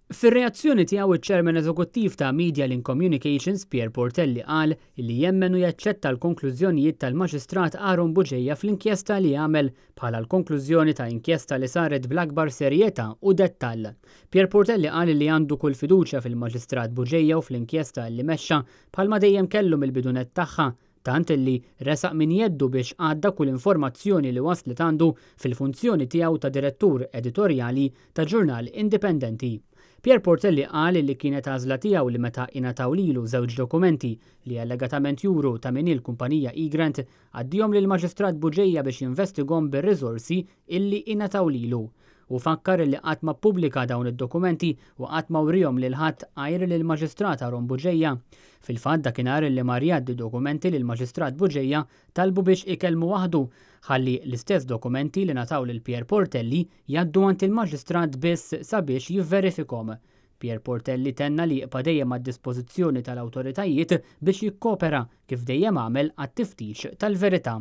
Fir-reazzjoni tiegħu iċ-Chairman Eżekuttiv ta' Medialink Communications Pierre Portelli qal li jemmen u jaċċetta l-konklużjonijiet tal-Maġistrat Aaron Bugeja fl-inkjesta li għamel bħala l-konklużjoni ta' inkjesta li saret bl-akbar serjetà u dettall. Pierre Portelli qal li għandu kull fiduċja fil-Maġistrat Bugeja u fl-inkjesta li mexxa bħalma dejjem kellu mill-bidu nett tagħha, tant illi resaq minn jeddu biex għadda kull informazzjoni li waslet għandu fil-funzjoni tiegħu ta' direttur editorjali ta' ġurnal indipendenti. Pierre Portelli qal li kienet għażla tiegħu li meta ingħataw lilu żewġ dokumenti li allegatament juru ta' min hi l-kumpanija Egrant, għaddihom lill-Maġistrat Bugeja biex jinvestigahom bir-riżorsi illi ingħataw lilu. Hu fakkar illi qatt ma ppubblika dawn id-dokumenti u qatt ma wrihom lil ħadd għajr lill-Maġistrat Aaron Bugeja. Fil-fatt dakinhar illi mar jgħaddi dokumenti lill-Maġistrat Bugeja talbu biex ikellmu waħdu ħalli l-istess dokumenti li ngħataw lil Pierre Portelli jgħaddu għand il-Maġistrat biss sabiex jivverifikhom. Pierre Portelli tenna li jibqa' dejjem għad-dispożizzjoni tal-awtoritajiet biex jikkopera kif dejjem għamel għat-tiftix tal-verità.